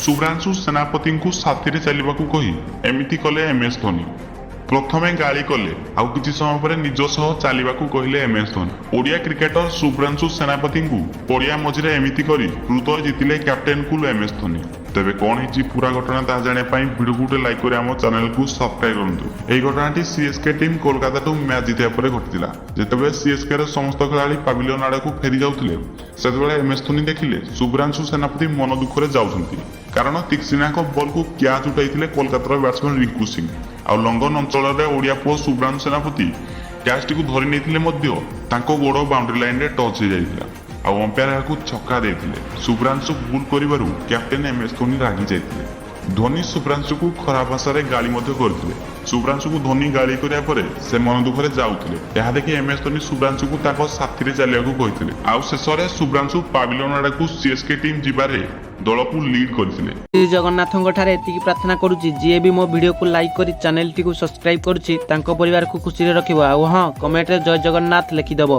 ଶୁଭ୍ରାଂଶୁ ସେନାପତିଙ୍କୁ ସାଥିରେ ଚାଲିବାକୁ କହି ଏମିତି କଲେ ଏମ୍ ଏସ୍ ଧୋନି। ପ୍ରଥମେ ଗାଳି କଲେ, ଆଉ କିଛି ସମୟ ପରେ ନିଜ ସହ ଚାଲିବାକୁ କହିଲେ M S Dhoni. Odia cricketer Subhranshu ସେନାପତିଙ୍କୁ ପଡ଼ିଆ ମଝିରେ ଏମିତି କରି ହୃଦୟ ଜିତିଲେ captain cool M S Dhoni. ତେବେ କ'ଣ ହେଇଛି ପୁରା ଘଟଣା, ତାହା ଜାଣିବା ପାଇଁ ଭିଡ଼ିଓକୁ ଗୋଟେ ଲାଇକ୍ କରି ଆମ ଚ୍ୟାନେଲକୁ ସବସ୍କ୍ରାଇବ୍ କରନ୍ତୁ। ଏହି ଘଟଣାଟି ସିଏସ୍କେ ଟିମ୍ କୋଲକାତାଠୁ ମ୍ୟାଚ୍ ଜିତିବା ପରେ ଘଟିଥିଲା। ଯେତେବେଳେ ସିଏସ୍କେ ର ସମସ୍ତ ଖେଳାଳି ପାଭିଲିୟନ ଆଡ଼କୁ ଫେରି ଯାଉଥିଲେ, ସେତେବେଳେ ଏମ୍ ଏସ୍ ଧୋନି ଦେଖିଲେ ଶୁଭ୍ରାଂଶୁ ସେନାପତି ମନ ଦୁଃଖରେ ଯାଉଛନ୍ତି। କାରଣ ତିକ୍ସିନାଙ୍କ ବଲକୁ କ୍ୟାଚ୍ ଉଠାଇଥିଲେ କୋଲକାତାର ବ୍ୟାଟ୍ସମ୍ୟାନ୍ ରିଙ୍କୁ ସିଂ। ଆଉ ଲଙ୍ଗନ ଅଞ୍ଚଳରେ ଓଡ଼ିଆ ପୁଅ ଶୁଭ୍ରାଂଶୁ ସେନାପତି କ୍ୟାଚ୍ଟିକୁ ଧରି ନେଇଥିଲେ ମଧ୍ୟ ତାଙ୍କ ଗୋଡ଼ ବାଉଣ୍ଡ୍ରି ଲାଇନରେ ଟଚ୍ ହେଇଯାଇଥିଲା ଆଉ ଅମ୍ପାୟାର ଏହାକୁ ଛକା ଦେଇଥିଲେ। ଶୁଭ୍ରାଂଶୁ ଭୁଲ କରିବାରୁ କ୍ୟାପ୍ଟେନ୍ ଏମ୍ ଏସ୍ ଧୋନି ରାଗି ଯାଇଥିଲେ। ଧୋନି ଶୁଭ୍ରାଂଶୁକୁ ଖରାପ ଭାଷାରେ ଗାଳି ମଧ୍ୟ କରିଥିଲେ। ଶୁଭ୍ରାଂଶୁକୁ ଧୋନି ଗାଳି କରିବା ପରେ ସେ ମନ ଦୁଃଖରେ ଯାଉଥିଲେ। ଏହା ଦେଖି ଏମ୍ ଏସ୍ ଧୋନି ଶୁଭ୍ରାଂଶୁକୁ ତାଙ୍କ ସାଥିରେ ଚାଲିବାକୁ କହିଥିଲେ। ଆଉ ଶେଷରେ ଶୁଭ୍ରାଂଶୁ ପାଭିଲିୟନ ଆଡ଼କୁ ସିଏସ୍କେ ଟିମ୍ ଯିବାରେ ଦଳକୁ ଲିଡ୍ କରିଥିଲେ। ଶ୍ରୀ ଜଗନ୍ନାଥଙ୍କ ଠାରେ ଏତିକି ପ୍ରାର୍ଥନା କରୁଛି, ଯିଏ ବି ମୋ ଭିଡ଼ିଓକୁ ଲାଇକ୍ କରି ଚ୍ୟାନେଲଟିକୁ ସବସ୍କ୍ରାଇବ୍ କରୁଛି, ତାଙ୍କ ପରିବାରକୁ ଖୁସିରେ ରଖିବ। ଆଉ ହଁ, କମେଣ୍ଟରେ ଜୟ ଜଗନ୍ନାଥ ଲେଖିଦେବ।